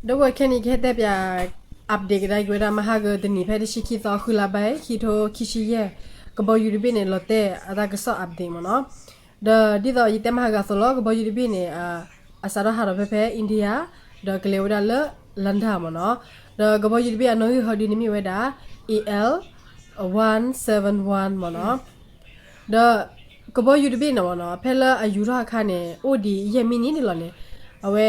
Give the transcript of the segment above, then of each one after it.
ဒီးဝဲခဲန့ၣ် ကဟဲတဲပၠး update ကဒါက့ၤဝဲဒၣ် မဟါကတနံၤဖဲတဆံခံသီ ဃုလါဘဲ ခံထိခံဆံယဲၢ် ကဘီယူၤတဘ့ၣ်န့ၣ် လီၤတဲာ်အတၢ်ကစီၣ် update မ့ၢ်နီၤ. ဒီးဒ်သိးယတဲမဟါဂၤအသိးလီၤ ကဘီယူၤတဘ့ၣ်န့ၣ် အစးထီၣ်ဟးထီၣ်ဖဲဖဲ India ဒီးကလဲၤဝဲဒၣ်လၢ London မ့ၢ်နီၤ. ဒီးကဘီယူၤတဘ့ၣ်အနီၣ်ဂံၢ်ဟီဒုန့ၣ်မ့ၢ်ဝဲဒၣ် A L one seven one မ့ၢ်နီၤ. ဒီးကဘီယူၤတဘ့ၣ်န့ၣ်မ့ၢ်နီၤ ဖဲလၢအယူၤထီၣ်အခါန့ၣ် အိၣ်ဒံးယဲၢ်မံးနံးန့ၣ်လီၤန့ၣ် အဝဲ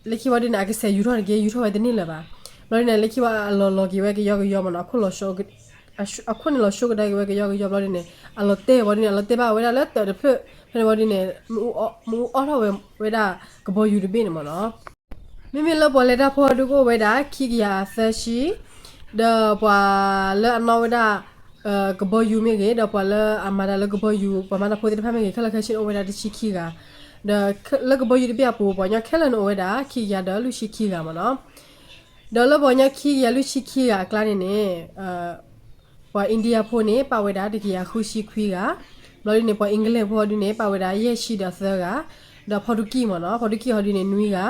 လၢခံဝံၤဒုန့ၣ် အကစဲးယူၤထီၣ်တက့ၢ် ယူၤထီၣ်ဝဲတန့ၢ်လၢၤဘၣ်. ဘျီဒုန့ၣ် လၢခံဝံၤအလီၤလီၤက့ၤဝဲကယီကယီမ့ၢ်နီၤ အခိၣ်န့ၣ်လီၤဆိကဒါက့ၤဝဲကယီကယီ ဘျီဒုန့ၣ် အလီၤတဲာ်ဝံၤဒုန့ၣ် အလီၤတဲာ်ဘၣ်ဝဲဒၣ်လၢတၢးတဖျၢၣ် ဖဲန့ၣ်ဝံၤဒုန့ၣ် မ့ၣ်အူအီၣ်ထီၣ်ဝဲ ဝဲဒၣ်ကဘီယူၤတဘ့ၣ်န့ၣ်မ့ၢ်နီၤ. မ့မ့ၢ်လၢပှၤလဲၤတၢ်ဖိဒုကအိၣ်ဝဲဒၣ် ခံကယၤသၢဆံ ဒီးပှၤလၢအနီၣ်ဝဲဒၣ် ကဘီယူၤမ့ၢ်ဂ့ၤ ဒီးပှၤလၢအမၤတၢ်လၢကဘီယူၤ ပှၤမၤတၢ်ဖိသ့ၣ်တဖၣ်မ့ၢ်ဂ့ၤ ခဲလၢာ်ခဲဆ့န့ၣ်အိၣ်ဝဲဒၣ်တဆံခံဂၤ ဒီးလၢကဘီယူၤတဘ့ၣ်အပူၤ ပှၤကညီခဲလၢာ်န့ၣ်အိၣ်ဝဲဒၣ် ခံကယၤဒီးလွံၢ်ဆံခံဂၤမ့ၢ်နီၤ. ဒီးလၢပှၤကညီခံကယၤလွံၢ်ဆံခံဂၤအကျါန့ၣ်န့ၣ် ပှၤ India ဖိန့ၣ် ပာ်ဝဲဒၣ်တကယၤဃုဆံခွံဂၤ, ဘျီဒုန့ၣ် ပှၤ England ဖိဒုန့ၣ် ပာ်ဝဲဒၣ်ယဲၢ်ဆံဒီးသၢဂၤ, ဒီး Portuguese မ့ၢ်နီၤ, Portuguese ဟီဒုန့ၣ် နွံဂၤ,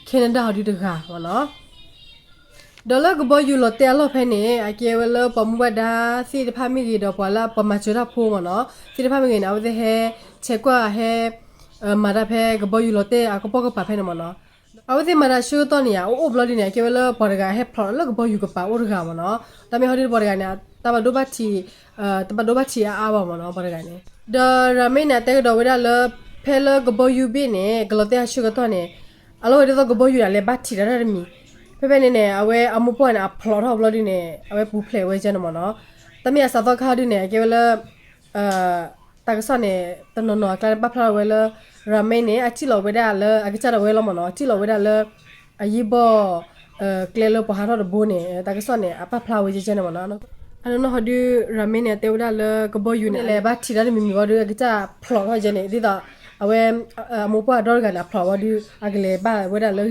Canada ဟီဒုတဂၤမ့ၢ်နီၤ. ဒီးလၢကဘီယူၤလီၤတဲာ်အလီၢ်ဖဲန့ၣ် အကဲဝဲလၢပှၤမူဘၣ်ဒါသ့ၣ်တဖၣ်မ့ၢ်ဂ့ၤ ဒီးပှၤလၢပှၤမၤစၢၤတၢ်ဖိမ့ၢ်နီၤ, သ့ၣ်တဖၣ်မ့ၢ်ဂ့ၤန့ၣ် အဝဲသ့ၣ်ဟဲ ဆဲးကွၢ်ဟဲ မၤတၢ်ဖဲကဘီယူၤလီၤတဲာ်အကပိာ်ကပၤဖဲန့ၣ်မ့ၢ်နီၤ. အဝဲသ့ၣ်မၤတၢ်ဆၢကတီၢ်န့ၣ် အအိၣ်အိၣ်ဘျီဒုန့ၣ် အကဲဝဲလၢပှၤတဂၤဟဲဖျိးလၢကဘီယူၤကပၤအိၣ်တဂၤမ့ၢ်နီၤ. တၢ်မ့ၢ်ဟီဒုပှၤတဂၤန့ၣ် တၢ်ဘၣ်ဒိဘၣ်ထံး တဘၣ်ဒိဘၣ်ထံးအါအါဘၣ်မ့ၢ်နီၤ ပှၤတဂၤန့ၣ်. ဒီး Ramesh န့ၣ် အတဲကဒီးဝဲဒၣ်လၢ ဖဲလၢကဘီယူၤဘ့ၣ်န့ၣ် ကလီၤတဲာ်အဆၢကတီၢ်န့ၣ် အလီၢ်ဝဲဒ်သိးကဘီယူၤန့ၣ် အလဲၤဘၣ်ထံးတၢ်တၢ်တမံၤ, ဖဲဖဲန့ၣ်န့ၣ် အဝဲအမိၢ်ပှၢ်န့ၣ် အဖျိးထီၣ်ဘျီဒုန့ၣ် အဝဲပူၤဖျဲးဝဲကဲန့ၣ်မ့ၢ်နီၤ. တၢ်မ့ၢ်အစးသီခါဟီဒုန့ၣ် အကဲဝဲလၢ တၢ်ကစီၣ်န့ၣ် တနီၤနီၤအကျါန့ၣ် ပာ်ဖျါထီၣ်ဝဲလၢ Ramesh န့ၣ် အစံၣ်လီၤဝဲဒၣ်လၢအကစၢ်ဒၣ်ဝဲလီၤမ့ၢ်နီၤ, စံၣ်လီၤဝဲဒၣ်လၢ အယ့ၢ်ဘီၣ် ကျဲလၢပှၤဟးထီၣ်တဘိန့ၣ် တၢ်ကစီၣ်န့ၣ် အပာ်ဖျါဝဲကဲန့ၣ်မ့ၢ်နီၤ. အနီၢ်နီၢ်ဟီဒု Ramesh န့ၣ် အတဲဝဲဒၣ်လၢကဘီယူၤန့ၣ် လဲၤဘၣ်ထံးတၢ်တမံၤမံၤဘျီဒု အကစၢ်ဖျိးထီၣ်ကဲန့ၣ် ဒ်သိး အဝဲ အမိၢ်ပှၢ်ဒီတဂၤန့ၣ် အဖျိးဘျီဒု အကလဲၤဘၣ်ဝဲဒၣ်လၢ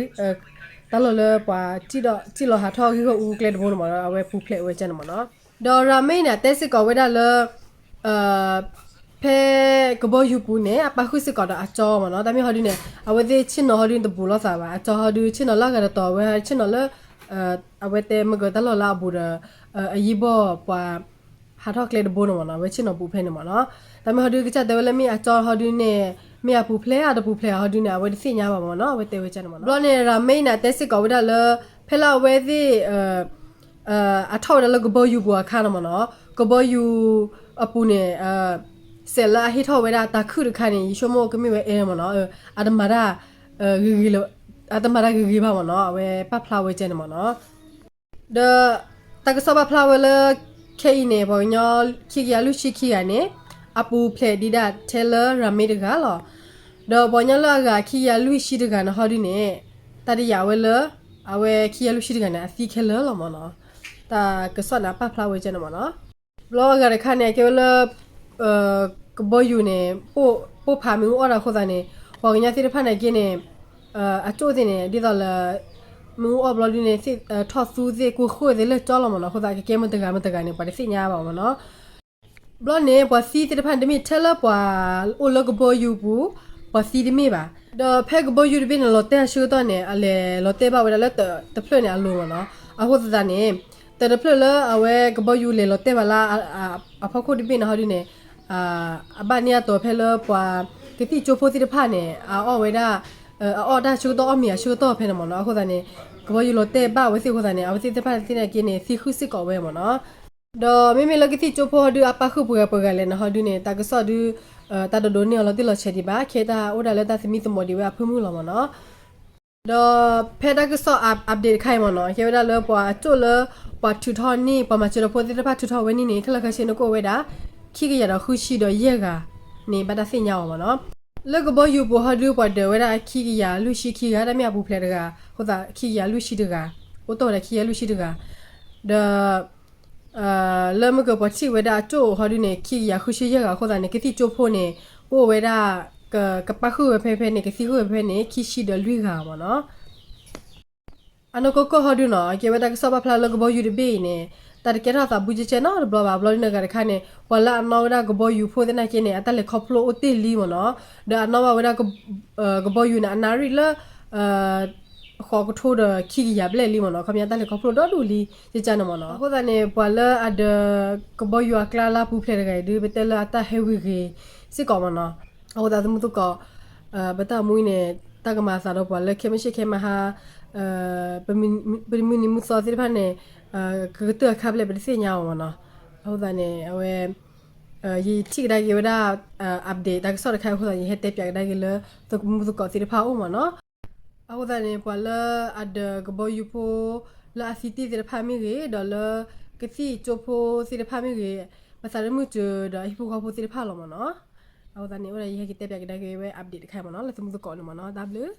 တၢ်လီၢ်လၢပှၤ စံၣ်လီၤဟးထီၣ်ဂံၢ်ဂီၢ်အူကျဲတဘိန့ၣ်မ့ၢ်နီၤ, အဝဲပူၤဖျဲးဝဲကဲန့ၣ်မ့ၢ်နီၤ. ဒီး Ramesh န့ၣ် အတဲစ့ၢ်ကီးဝဲဒၣ်လၢ ဖဲကဘီယူၤပူၤန့ၣ် အပာ်ဃုာ်စ့ၢ်ကီးဒီးအကၠီမ့ၢ်နီၤ, တၢ်မ့ၢ်ဟီဒုန့ၣ် အဝဲသ့ၣ်ဆ့ၣ်နီၤဟီဒုန့ၣ်တဘူးလိာ်သးဘၣ်, အကၠီဟီဒု ဆ့ၣ်နီၤလၢအဂၤတတီၤ အဝဲဆ့ၣ်နီၤလၢ အဝဲတဲမ့ၢ်ကတၢ်လီၢ်လၢအဘူးဒီး အယ့ၢ်ဘီၣ်ပှၤ ဟးထီၣ်ကျဲတဘိန့ၣ်မ့ၢ်နီၤ, အဝဲဆ့ၣ်နီၤဘူးဖဲန့ၣ်မ့ၢ်နီၤ. တၢ်မ့ၢ်ဟီဒု ကစၢ်တဲဝဲလၢမ့ၢ်အကၠီဟီဒုန့ၣ် မ့ၢ်အပူၤဖျဲးအတပူၤဖျဲးဟီဒုန့ၣ် အဝဲတသ့ၣ်ညါဘၣ်မ့ၢ်နီၤ, အဝဲတဲဝဲကဲန့ၣ်မ့ၢ်နီၤ. ဘျီန့ၣ် Ramesh န့ၣ် အတဲစ့ၢ်ကီးဝဲဒၣ်လၢ ဖဲလၢအဝဲသ့ၣ် အထီၣ်ဝဲဒၣ်လၢကဘီယူၤပူၤအခါန့ၣ်မ့ၢ်နီၤ, ကဘီယူၤအပူၤန့ၣ် စဲးလၢအဟ့ၣ်ထီၣ်ဝဲဒၣ်တၢ်ခုၣ်တခါန့ၣ် ယဆိကမိၣ်ကမ့ၢ်ဝဲအဲၣ်မ့ၢ်နီၤ, အတမၤတၢ် ဂ့ၤဂ့ၤလၢ အတမၤတၢ်ဂ့ၤဂ့ၤဘၣ်မ့ၢ်နီၤ, အဝဲပာ်ဖျါဝဲကဲန့ၣ်မ့ၢ်နီၤ. ဒီးတၢ်ကစီၣ်ပာ်ဖျါဝဲလၢ ခဲအံၤန့ၣ် ပှၤကညီခံကယၤလွံၢ်ဆံခံဂၤန့ၣ် အပူၤဖျဲးဒံးဒၣ်ထဲလၢ Ramesh တဂၤလီၤ. ဒီးပှၤကညီလၢအဂၤခံကယၤလွံၢ်ဆံတဂၤန့ၣ်ဟီဒုန့ၣ် တၢ်တယာ်ဝဲလၢ အဝဲခံကယၤလွံၢ်ဆံတဂၤန့ၣ် အသံခဲလၢာ်လီၤမ့ၢ်နီၤ. တၢ်ကစီၣ်န့ၣ် အပာ်ဖျါဝဲကဲန့ၣ်မ့ၢ်နီၤ. ဘျီအဂၤတခါန့ၣ် အကဲဝဲလၢ ကဘီယူၤန့ၣ် ပိၢ်ဖးမ့ၣ်အူအီၣ်တၢ်အဃိသတးန့ၣ် ပှၤကညီသ့ၣ်တဖၣ်န့ၣ်က့န့ၣ် အကၠိၣ်သ့ၣ်န့ၣ် ဒ်သိးလၢ မ့ၣ်အူအီၣ်ဘျီဒုန့ၣ် ထီၣ်သူသ့ၣ်ကိၢ်ဃိၣ်သ့ၣ်လၢကၠီလီၤမ့ၢ်နီၤ, အဃိသတးကကဲမ့ၢ်တဂၤမ့ၢ်တဂၤန့ၣ် ပှၤတသ့ၣ်ညါဘၣ်မ့ၢ်နီၤ. ဘျီန့ၣ် ပှၤသံသ့ၣ်တဖၣ်န့ၣ်တမ့ၢ်ထဲလၢပှၤအိၣ်လၢကဘီယူၤပူၤ ပှၤသံတမ့ၢ်ဘၣ်. ဒီးဖဲကဘီယူၤတဘ့ၣ်န့ၣ် လီၤတဲာ်အဆၢကတီၢ်န့ၣ် အလဲၤလီၤတဲာ်ဘၣ်ဝဲဒၣ်လၢတၢးတဖျၢၣ်န့ၣ်အလိၤမ့ၢ်နီၤ. အဃိသတးန့ၣ် တၢးတဖျၢၣ်လၢအဝဲကဘီယူၤလဲၤလီၤတဲာ်ဘၣ်လၢ အဖီခိၣ်တဘ့ၣ်န့ၣ်ဟီဒုန့ၣ် အဘၣ်န့ၢ်အတီၤဖဲလၢပှၤကသံၣ်ကၠိဖိသ့ၣ်တဖၣ်န့ၣ် အအီၣ်ဝဲဒၣ် အအီၣ်တၢ်ဆၢကတီၢ်အီၣ်မ့ၤအဆၢကတီၢ်ဖဲန့ၣ်မ့ၢ်နီၤ. အဃိသတးန့ၣ် ကဘီယူၤလီၤတဲာ်ဘၣ်အဝဲသ့ၣ်အဃိသတးန့ၣ် အဝဲသ့ၣ်တဖၣ်သ့ၣ်နာ်က့န့ၣ် သံဃုာ်စ့ၢ်ကီးဝဲမ့ၢ်နီၤ. ဒီးမ့မ့ၢ်လၢကသံၣ်ကၠိဖိဟီဒု အပၣ်ဃုာ်ပှဲၤဂၤပှဲၤဂၤလဲၣ်န့ၣ်ဟီဒုန့ၣ် တၢ်ကစီၣ်ဒု တၢ်ဒိးဒိးန့ၢ်အီၤလီၤတံၢ်လီၤဆဲးဒံးဘၣ်, ခဲအံၤတၢ်အိၣ်ဒၣ်လၢတၢ်သမံသမိးဒံးဝဲအဖၢမုၢ်လီၤမ့ၢ်နီၤ. ဒီးဖဲတၢ်ကစီၣ် update တခါအံၤမ့ၢ်နီၤ ကဲဝဲဒၣ်လၢပှၤအကၠိၣ်လၢ ပှၤထုးထီၣ်န့ၢ် ပှၤမၤစၢၤတၢ်ဖိသ့ၣ်တဖၣ်ထုးထီၣ်ဝဲန့ၣ်န့ၣ် ခဲလၢာ်ခဲဆ့န့ၣ်ကအိၣ်ဝဲဒၣ် ခံကယၤဒီးဃုဆံဒီးယဲၢ်ဂၤန့ၣ် ဘၣ်တၢ်သ့ၣ်ညါအီၤမ့ၢ်နီၤ. လၢကဘီယူၤပူၤဟီဒု ပှၤဒၢးဝဲဒၣ်ခံကယၤလွံၢ်ဆံခံဂၤ တၢ်မ့ၢ်အပူၤဖျဲးတဂၤ အဃိသတး ခံကယၤလွံၢ်ဆံတဂၤ အိၣ်တ့ၢ်ဝဲဒၣ်ခံကယၤလွံၢ်ဆံတဂၤ ဒီး လၢမ့ၢ်ကပှၤထံၣ်ဝဲဒၣ်အကၠိၣ်ဟီဒုန့ၣ် ခံကယၤဃုဆံယဲၢ်ဂၤအဃိသတးန့ၣ် ကသံၣ်ကၠိဖိန့ၣ် ကအိၣ်ဝဲဒၣ် ကပၣ်ဃုာ်ဝဲဖဲဖဲန့ၣ် ကသံဃုာ်ဝဲဖဲန့ၣ် ခံဆံဒီးလွံၢ်ဂၤမ့ၢ်နီၤ. အနီၢ်ကီၢ်ကီၢ်ဟီဒုနီၤ ကဲဝဲတၢ်ကစီၣ်ပာ်ဖျါလၢကဘီယူၤတဘ့ၣ်အံၤန့ၣ် တၢ်တကဲထီၣ်သးဘူးကဲကဲနီတဘျီဘၣ်. ဘျီဒုန့ၣ်ဂၤတခါန့ၣ် ပှၤလၢအနီၣ်ဝဲဒၣ်ကဘီယူၤဖိသ့ၣ်နာ်က့န့ၣ် အတၢ်လဲၤခီဖျိအိၣ်တ့ၢ်လံမ့ၢ်နီၤ. ဒီးအနီၣ်ဘၣ်ဝဲဒၣ် ကဘီယူၤန့ၣ် အနၣ်ရံၣ်လၢ ဃိးကထိဒီးခံကယၤဘျဲၣ်လံမ့ၢ်နီၤ, ခီပညီတၢ်လဲၤခီဖျိဒီဒူၣ်လံ ကကန့ၣ်မ့ၢ်နီၤ. အဃိသတးန့ၣ် ပှၤလၢအဒၢးကဘီယူၤအကျါလၢအပူၤဖျဲးတဂၤအံၤဒုး ပတဲလၢအတၢ်ဟဲဝံၤဂ့ၤစ့ၢ်ကီးမ့ၢ်နီၤ. အဃိသတးသမူသကိး ပတၢ်အိၣ်မူအံၤန့ၣ် တၢ်ကမၤအသးဒီးပှၤလၢခဲမုၢ်ဆ့ၣ်ခဲမုၢ်ဟါ ပမုၢ်နံၤမုၢ်သီသ့ၣ်တဖၣ်န့ၣ် ကကတၢၢ်အခါဖဲလဲၣ်ပတသ့ၣ်ညါအီၤမ့ၢ်နီၤ. အဃိသတးန့ၣ် အဝဲ ယထံၣ်ကဒါက့ၤဝဲဒၣ် update တၢ်ကစီၣ်တခါအဃိသတးန့ၣ် ယဟဲတဲပၠးကဒါက့ၤလၢသမူသကိးသ့ၣ်တဖၣ်အအိၣ်မ့ၢ်နီၤ. အဃိသတးန့ၣ် ပှၤလၢအဒၢးကဘီယူၤဖိ လၢအသံတ့ၢ်သ့ၣ်တဖၣ်မ့ၢ်ဂ့ၤ ဒီးလၢကသံၣ်ကၠိဖိသ့ၣ်တဖၣ်မ့ၢ်ဂ့ၤ ပသးတမုာ်စၢၤဒီးအဟံၣ်ဖိဃီဖိသ့ၣ်တဖၣ်လီၤမ့ၢ်နီၤ. အဃိသတးန့ၣ် အိၣ်ဒၣ်ယဟဲက့ၤတဲပၠးကဒါက့ၤဝဲ update တခါမ့ၢ်နီၤ လၢသမူသကိးန့ၣ်မ့ၢ်နီၤ. တၢ်ဘျုး